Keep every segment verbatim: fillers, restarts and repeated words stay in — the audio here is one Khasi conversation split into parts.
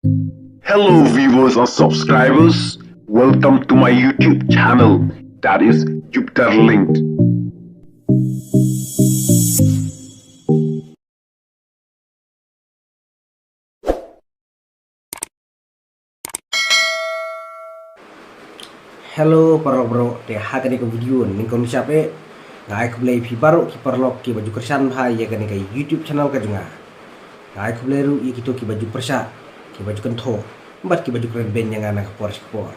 Hello viewers and subscribers, welcome to my YouTube channel, that is Jupiter Linked. Hello paralok baroh, te ha kane ka video nyngkong nyngkong eh nga ai khublei phi baroh ki paralok kiba ju kyrshan bha ïa kane ka YouTube channel ka jong nga. Nga ai khublei ruh ïa kito kiba ju pyrshah, kiba ju kynthoh bad kiba ju kren beiñ ïa nga na ka por sha ka por.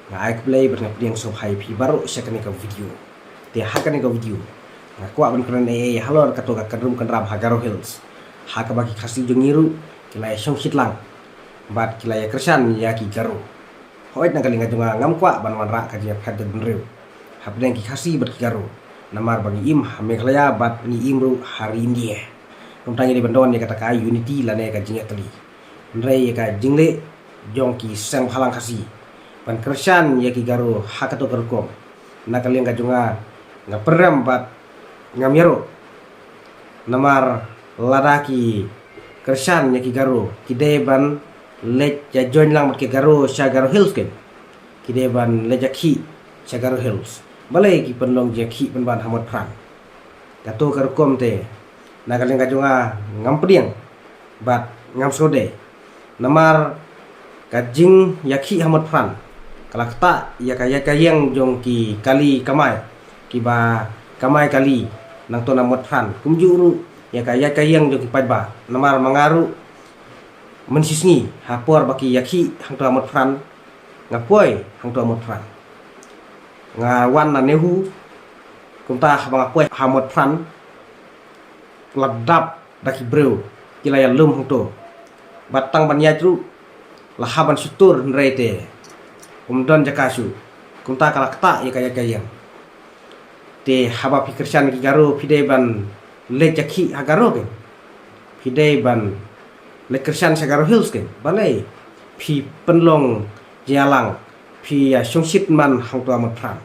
Nga ai khublei bad nga pdiang sngewbha ïa phi baroh sha kane ka video. Te ha kane ka video nga kwah ban kren ei ei halor kato ka kynrum kynram ha Garo Hills, ha kaba ki Khasi jong ngi ruh ki la ïa shongshit lang bad ki la ïa kyrshan ïa ki Garo. Hooid, na ka liang ka jong nga ngam kwah ban wanrah ka jingïapher bynriew hapdeng ki Khasi bad ki Garo, namar ba ngi im ha Meghalaya bad ngi im ruh ha ri India. Kumta ngi dei ban don ïa kata ka unity lane ka jingïatylli. Hynrei ïa ka jingleh jong ki seng bhalang Khasi ban kyrshan ïa ki Garo ha kato ka rukom, na ka liang ka jong nga nga pynrem bad ngam ïaroh. Namar lada ki kyrshan ïa ki Garo, ki dei ban leit ïa join lang bad ki Garo sha Garo Hills kein. Ki dei ban leit ïa khih sha Garo Hills. Balei ki pynlong jingïakhih pynban ha Motphran? Kato ka rukom te na ka liang ka jong nga ngam pdiang bad ngam sngewdei. Namar ka jingïakhih ha Motphran ka la ktah ïa ka ïaid ka ïeng jong ki kali kamai kiba kamai kali nangto na Motphran, kumjuh ruh ïa ka ïaid ka ïeng jong ki paidbah. Namar ma nga ruh mynshisngi ha por ba ki ïakhih hangto ha Motphran, nga poi hangto ha Motphran. Nga wan na NEHU, kumta haba nga poi ha Motphran la dap da ki briew, ki la ïalum hangto. Bad tang ban ïaid ruh la hap ban shu tur hynrei te ym don jaka shuh. Kumta ka la ktah ïa ka ïaid ka ïeng. Te haba phi kyrshan ki Garo, phi dei ban leit ïa khih ha Garo kein? Phi dei ban leit kyrshan sha Garo Hills kein? Balei phi pynlong jingïalang, phi ïa shongshit man hangto ha Motphran?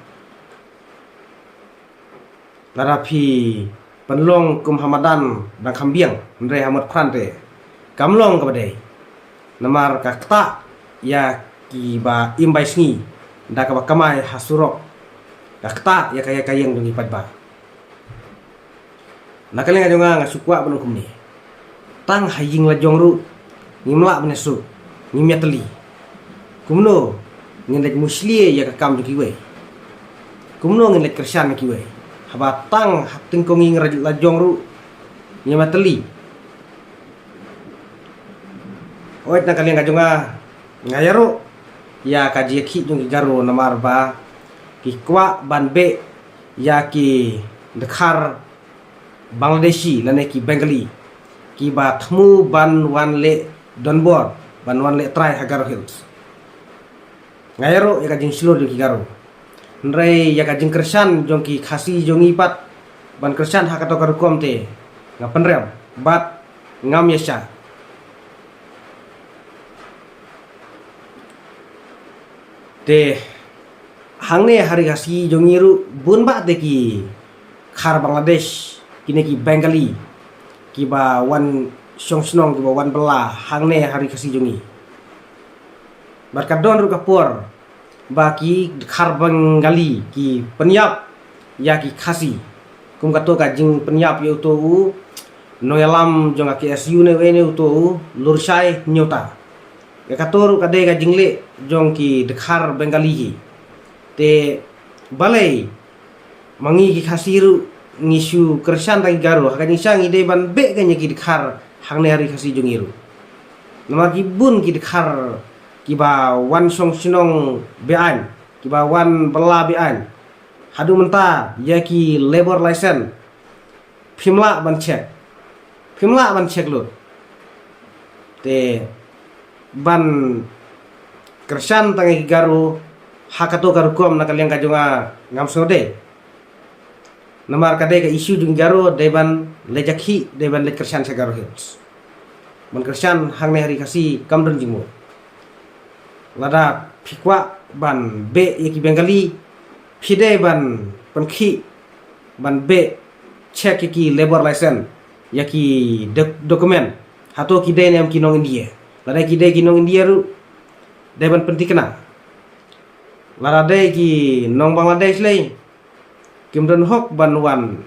Lada phi pynlong kum ha madan dang kham biang, hynrei ha Motphran te kam long kaba dei. Namar ka ktah ïa kiba im bai sngi da kaba kamai ha surok, ka ktah ïa ka ïaid ka ïeng jong ki paidbah. Na ka liang ka jong nga nga shu kwah ban ong kumne. Tang ha ïing la jong ruh ngim lah ban ïasuk, ngim ïatylli. Kumno ngin leit mushlia ïa ka kam jong kiwei? Kumno ngin leit kyrshan ïa kiwei haba tang ha tyngkong ïing la jong ruh ngim ïatylli? Hooid, na ka liang ka jong nga nga ïaroh ïa ka jingïakhih jong ki Garo, namar ba ki kwah ban beh ïa ki dkhar Bangladeshi lane ki Bengali kiba thmu ban wan leh donbor, ban wan leh trai ha Garo Hills. Nga ïaroh ïa ka jingshlur jong ki Garo. Hynrei ïa ka jingkyrshan jong ki Khasi jong ngi pat ban kyrshan ha kato ka rukom te nga pynrem bad ngam ïa shah. Te hangne ha ri Khasi jong ngi ruh bun bah te ki khar Bangladesh, kine ki Bengali kiba wan shong shnong, kiba wan bylla hangne ha ri Khasi jong ngi. Bad ka don ruh ka por ba ki khar Bengali ki pynïap ïa ki Khasi. Kum kato ka jingpynïap ïa uto u nongïalam jong ka K S U ne uei ne, uto u Lurshai Nyota. Ïa kato ruh ka dei ka jingleh jong ki dkhar Bengali hi. Te balei ma ngi ki Khasi ruh ngi shu kyrshan tang ki Garo, ha ka jingshisha ngi dei ban beh kein ïa ki dkhar hangne ha ri Khasi jong ngi ruh. Namar ki bun ki dkhar kiba wan shong shnong be-aiñ, kiba wan bylla be-aiñ. Haduh mynta ïa ki labour license phim lah ban check. Phim lah ban check lut. Te ban kyrshan tang ïa ki Garo ha kato ka rukom, na ka liang ka jong nga ngam sngewdei. Namar ka dei ka issue jong ki Garo, dei ban leit ïa khih, dei ban leit kyrshan sha Garo Hills. Ban kyrshan hangne ha ri Khasi kam don jingmut. Lada phi kwah ban beh ïa ki Bengali, phi dei ban pynkhih, ban beh, check ïa ki labour license, ïa ki doc-, document, hato ki dei ne em ki nong India. Lada ki dei ki nong India ruh, dei ban pynthikna. Lada dei ki nong Bangladesh lei, kim don hok ban wan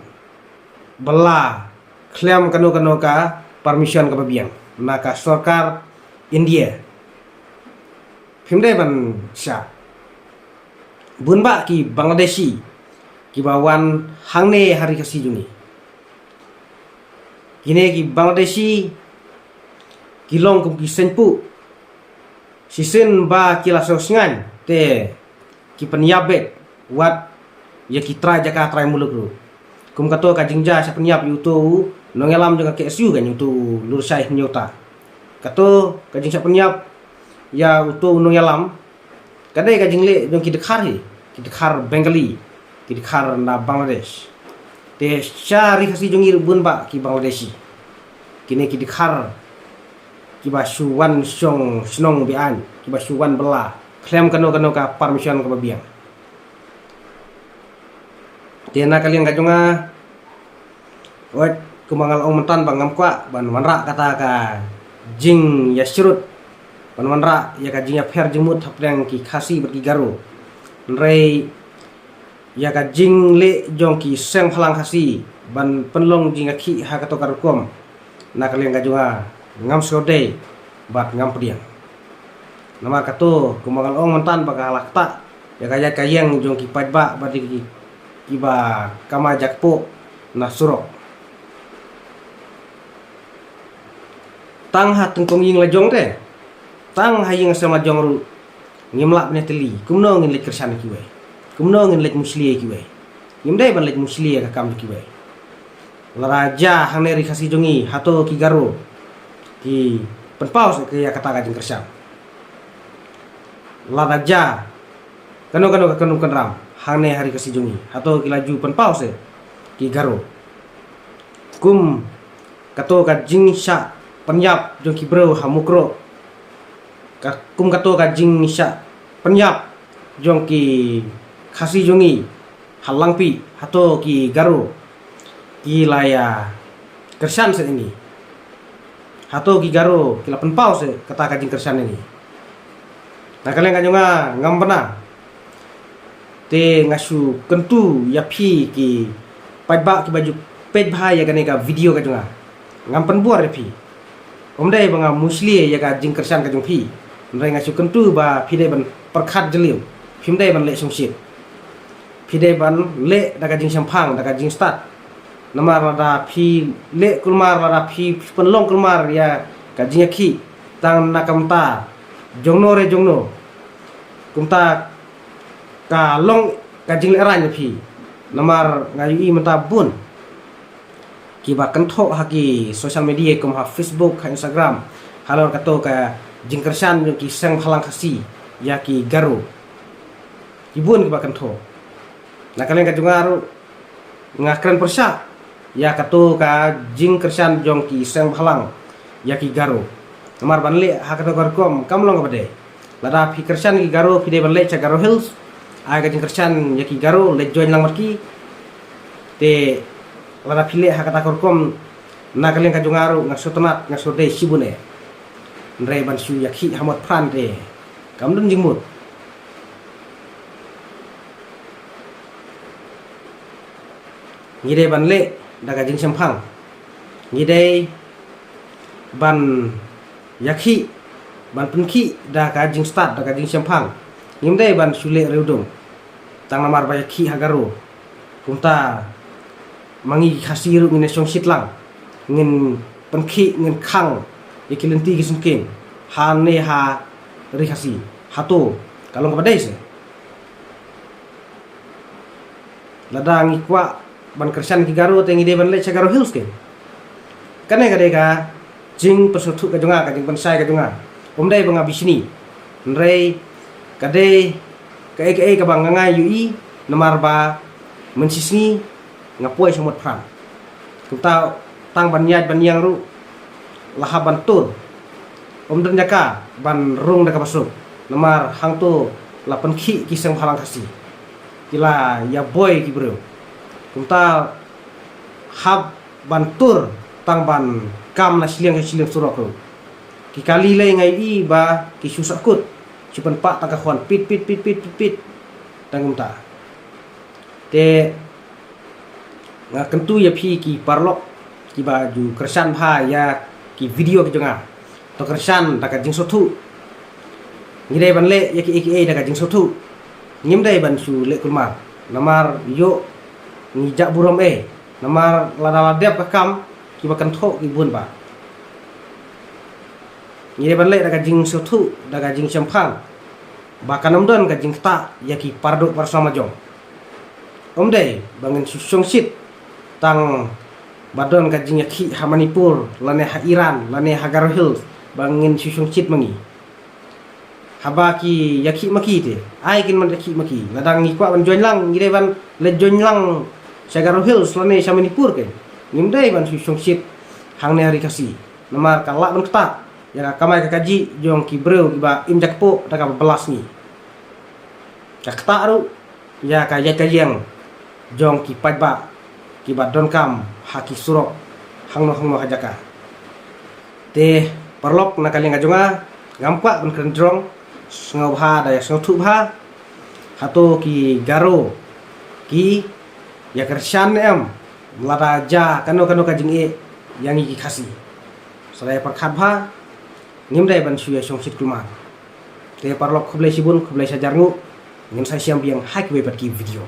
bylla khlem kano kano ka permission kaba biang na ka sorkar India. Phim dei ban shah. Bun bah ki Bangladeshi kiba wan hangne ha ri Khasi jong ngi. Kine ki Bangladeshi ki long kum ki seng puh. Shisien ba ki la sngewsih te ki pynïap beit wat ïa ki trai jaka trai muluk ruh. Kum kato ka jingjia shah pynïap ïa uto u nongïalam jong ka K S U, kan, uto u Lurshai Hynñiewta. Kato ka jingshah pynïap ïa uto u nongïalam ka dei ka jingleh jong ki dkhar hi, ki dkhar Bengali, ki dkhar na Bangladesh. Te sha ri Khasi jong ngi ruh bun bah ki Bangladeshi. Kine ki dkhar kiba shu wan shong shnong be-aiñ, kiba shu wan bylla khlem kano kano ka permission kaba biang. Te na ka liang ka jong nga, wat, kumba nga la ong myntan ba ngam kwah ban wanrah kata ka jingïasyrut, ban wanrah ïa ka jingïapher jingmut hapdeng ki Khasi bad ki Garo. Hynrei ïa ka jingleh jong ki seng bhalang Khasi ban pynlong jingïakhih ha kato ka rukom, na ka liang ka jong nga, ngam sngewdei bad ngam pdiang. Namar kato, kumba nga la ong myntan ba ka la ktah ïa ka ïaid ka ïeng jong ki paidbah bad ki, kiba kamai jakpoh na surok. Tang ha tyngkong ïing la jong te, tang ha ïing sem la jong ruh, ngim lah ban ïatylli kumno ngin leit kyrshan ïa kiwei, kumno ngin leit mushlia ïa kiwei. Ngim dei ban leit mushlia ïa ka kam jong kiwei. Lada jia hangne ri Khasi jong ngi, hato ki Garo ki pynpaw seh ïa kata ka jingkyrshan? Lada jia kano kano ka kynrum kynram hangne ha ri Khasi jong ngi, hato ki la ju pynpaw seh ki Garo? Kum kato ka jingshah pynïap jong ki briew ha Mukroh, ka, kum kato ka jingshah pynïap jong ki Khasi jong ngi ha Langpih, hato ki Garo ki la ïakyrshan seh ïa ngi? Hato ki Garo ki la pynpaw seh kata ka jingkyrshan ïa ngi? Na ka liang ka jong nga, ngam bna. Te nga shu kyntu ïa phi ki paidbah kiba ju peit bha ïa kane ka video ka jong nga. Ngam pynbor ïa phi. Ym dei ba nga mushlia ïa ka jingkyrshan ka jong phi. Hynrei nga shu kyntu ba phi dei ban pyrkhat jylliew. Phim dei ban leh shongshit. Phi dei ban leh da ka jingshemphang, da ka jingstad. Namar lada phi leh kulmar, lada phi pynlong kulmar ïa ka jingïakhih tang na ka bynta jongno re jongno, kumta ka long ka jinglehrain ïa phi. Namar nga ïohi mynta bun kiba kynthoh ha ki social media kum ha Facebook, ha Instagram, halor kato ka jingkyrshan jong ki seng bhalang Khasi ïa ki Garo. Ki bun kiba kynthoh. Na ka liang ka jong nga ruh, nga kren pyrshah ïa kato ka jingkyrshan jong ki seng bhalang ïa ki Garo. Namar ban leh ha kato ka rukom kam long kaba dei. Lada phi kyrshan ïa ki Garo, phi dei ban leit sha Garo Hills, ai ka jingkyrshan ïa ki Garo, leit join lang bad ki. Te lada phi leh ha kata ka rukom, na ka liang ka jong nga ruh, nga sngewtynnat, nga sngewdei shibun eh. Hynrei ban shu ïakhih ha mot phran te kam don jingmut. Ngi dei ban leh da ka jingshemphang. Ngi dei ban ïakhih, ban pynkhih da ka jingstad, da ka jingshemphang. Ngim dei ban shu leh riewdum tang namar ba ïakhih ha Garo. Kumta ma ngi ki Khasi ruh ngin ïa shongshit lang, ngin pynkhih, ngin khang ïa ki lynti ki syngkien hangne ha ri Khasi. Hato ka long kaba dei seh? Lada ngi kwah ban kyrshan ki Garo te ngi dei ban leit sha Garo Hills kein. Kane ka dei ka jingpynsngewthuh ka jong nga, ka jingpynshai ka jong nga. Ym dei ba nga bishni. Hynrei ka dei kaei kaei kaba nga, nga ïohi namar ba mynshisngi nga poi sha mot phran. Kumta tang ban ïaid ban ïeng ruh la hap ban tur. Ym don jaka ban rung da kaba suk. Namar hangto la pynkhih ki seng bhalang Khasi. Ki la ïa buai ki briew. Kumta hap ban tur tang ban kam na shiliang sha shiliang surok ruh. Ki kali lei nga ïohi ba ki shu sahkut, shu pynpah tang ka khwan pit pit pit pit pit pit. Tang kumta. Te nga kyntu ïa phi ki paralok kiba ju kyrshan bha ïa ki video ki jong nga. To kyrshan da ka jingsngewthuh. Ngi dei ban leh ïa kiei kiei da ka jingsngewthuh. Ngim dei ban shu leh kulmar. Namar ïoh ngi jah burom ei. Namar lada la dep ka kam kiba kynthoh ki bun ba. Ngi dei ban leh da ka jingsngewthuh, da ka jingshemphang. Ba kan ym don ka jingktah ïa ki paradoh parasnam la jong. Ym dei ba ngin shu shongshit tang ba don ka jingïakhih ha Manipur, lane ha Iran, lane ha Garo Hills, ba ngin shu shongshit ma ngi. Haba ki ïakhih ma ki te, ai kin man ïakhih ma ki. Lada ngi kwah ban join lang, ngi dei ban leit join lang sha Garo Hills lane sha Manipur kein. Ngim dei ban shu shongshit hangne ha Ri Khasi. Namar ka lah ban ktah ïa ka kamai ka kajih jong ki briew kiba im jakpoh da kaba bylla sngi. Ka ktah ruh ïa ka ïaid ka ïeng jong ki paidbah kiba donkam ha ki surok hangno hangno ha jaka. Te paralok na ka liang ka jong nga, ngam kwah ban kren jrong, sngewbha da ïa sngewthuh bha. Hato ki Garo ki ïa kyrshan ne em lada jia kano kano ka jingeh ïa ngi ki Khasi? Sa da ïa pyrkhat bha. Ngim dei ban shu ïa shongshit kulmar. Te paralok, khublei shibun, khublei shihajar nguh. Ngin sa ïashem biang ha kiwei pat ki video.